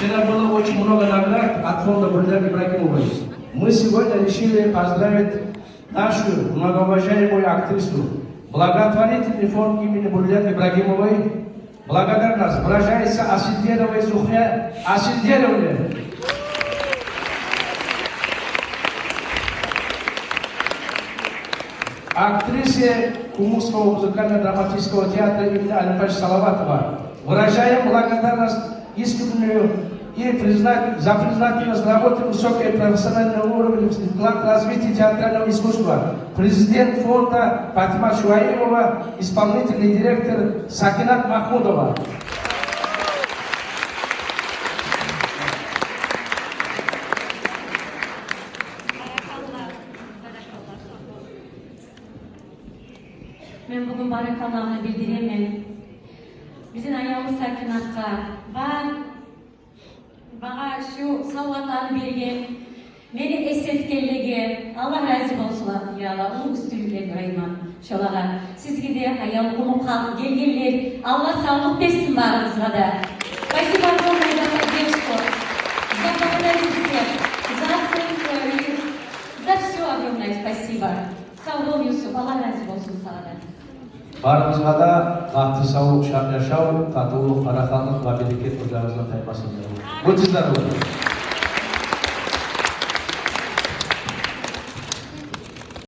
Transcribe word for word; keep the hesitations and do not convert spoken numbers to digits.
Вчера было очень много наград от фонда Бульдян Ибрагимовой. Мы сегодня решили поздравить нашу многоуважаемую актрису. Благотворительный фонд имени Бульдян Ибрагимовой. Благодарность выражается Асильдеровой Зухре Асильдеровне, актрисе Кумыкского музыкально-драматического театра имени Алимпаша Салаватова. Выражаем благодарность искреннюю и признать, за признательность работы высокой профессионального уровня, вклад в развитие театрального искусства. Президент фонда Патима Шуаимова, исполнительный директор Сакинат Махмудова. Мен бугюн баракалланы билдиремен бизин аявлу Сакинатгъа, бар магъа шу савгъатланы берген, мени эс этгенлеге Аллагь рази болсун, я Аллагь, уллу уьстюнлюклер йорайман шолагъа. Сизге де, аявлу къумукъ халкъ, гелгенлер, Аллагь савлукъ берсин барыгъызгъа да. Спасибо огромное за поддержку, за благодарность всех, за оценку и за всё огромное спасибо. Сав бол, Юсуп, Аллагь рази болсун сагъа да. Барыгъызгъа да бахтлы савлукъ, шат яшав, татывлукъ, парахатлыкъ ва берекет ожагъыгъыздан таймасын. Будьте здоровы.